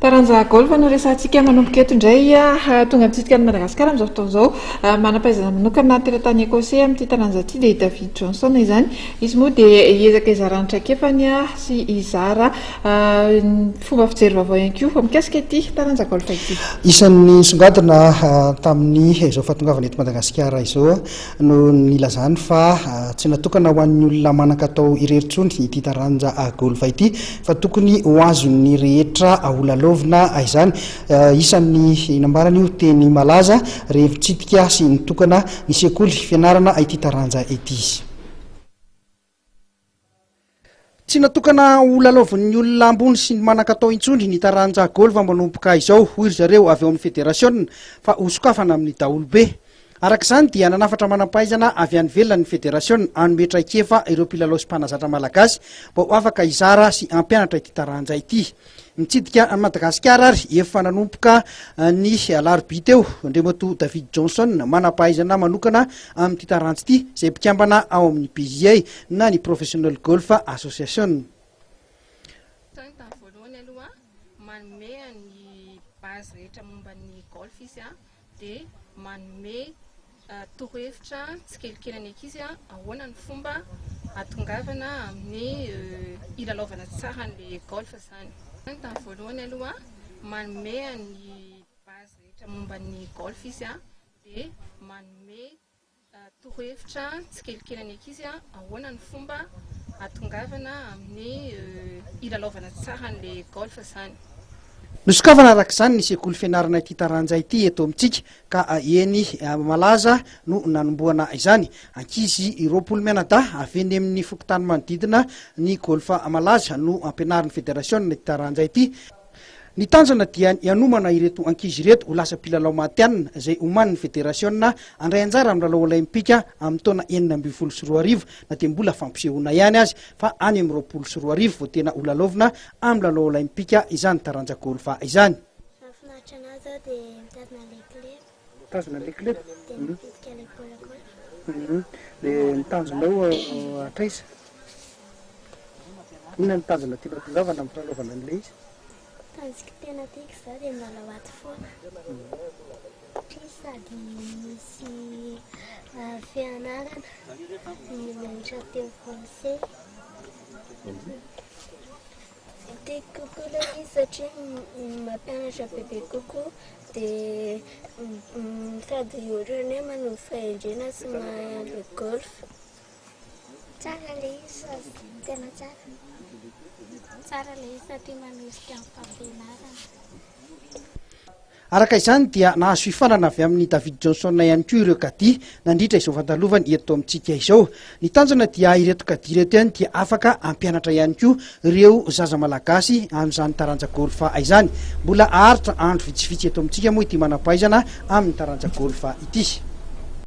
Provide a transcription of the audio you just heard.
Taranja golf no resahantsika manomboka eto indray. Tonga mitsidika an'i Madagasikara amin'izao fotoana izao. Manam-pahaizana manokana teratany Écossais amin'ity taranja ity dia i David Johnson izany. Izy moa dia hiezaka hizara ny traikefany sy hizara fomba fijery vaovao ihany koa mikasika ity taranja golf ity. Isan'ny nisongadina tamin'ny izao fahatongavana eto Madagasikara izao no nilazany fa tsy natokana ho an'ny olona manan-katao irery intsony ity taranja golf ity fa tokony ho azon'ny rehetra holalaovina izany. Isan'ny nambarany io teny malaza rehefa nitsidika sy nitokana ny sekoly fianarana ity taranja ity. Tsy natokana ho lalaovin'ny olona ambony sy ny manan-katao intsony ny taranja golf manomboka izao, hoy ry zareo avy ao amin'ny federasiona, fa hosokafana amin'ny daholobe. Araka izany dia nanafatra manam-pahaizana avy any ivelany ny federasiona hanome traikefa ireo mpilalao sy mpanazatra malagasy mba ho afaka hizara sy hampianatra ity taranja ity. Nitsidika an'i Madagasikara ary efa nanomboka ny alarobia teo Andriamatoa David Johnson, manam-pahaizana manokana amin'ity taranja ity, izay mpikambana ao amin'ny PGA na ny Professional Golf Association. Tamin'ny voalohany aloha, manome ny base rehetra momba ny golf izy dia manome torohevitra tsikelikely ny ankizy ahoana ny fomba hahatongavana amin'ny hilalaovana tsara an'ilay golf izany. Tamin'ny voalohany aloha manome ny base rehetra momba ny golf izy dia manome Torohevitra tsikelikely ny ankizy ahoana ny fomba hahatongavana amin'ny hilalaovana tsara an'ilay golf izany. Nosokafana araka izany ny sekoly fianarana ity taranja ity eto amintsika ka eny Malaza no nanombohana izany. Ankizy 20 mianadahy avy eny amin'ny fokontany manodidina ny golf Malaza no ampianarin'ny federasiona ity taranja ity. Ny tanjona dia ny hanomana ireto ankizy ireto ho lasa mpilalao matihanina izay omanin'ny federasiona handray anjara amin'ny lalao olaimpika amin'ny taona 2016 na dia mbola fampisehoana ihany aza fa any amin'ny 2020 vao tena holalaovina amin'ny lalao olaimpika izany taranja golf izany. Mahafinaritra anah zao dia mitazona le club. Mitazona le club? Dia mipitika le baolina golf. Dia ny tanjonao hatraiza? Inona no tanjona tianao tongavana amin'ny filalaovana an'ilay izy? Tanjoko tena tiako izao dia milalao ato foana. Satria sady misy fianarana no mianatra teny français. Tiako kokoa ilay izy satria mampianatra bebe kokoa dia sady ohatran'ny hoe manovo fahendrena sy mahay an'ilay golf. Tsara ilay izy sady tena tsara. Tsara ilay izy satria manosika amin'ny fampianarana. Araka izany dia nahazo fiofanana avy amin'i David Johnson ihany koa ireo caddie nandritra izao fandalovany eto amintsika izao. Ny tanjona dia ireto caddie ireto ihany dia afaka hampianatra ihany koa ireo zaza malagasy amin'izany taranja golf izany. Mbola haharitra andro vitsivitsy eto amintsika moa ity manam-pahaizana amin'ny taranja golf ity.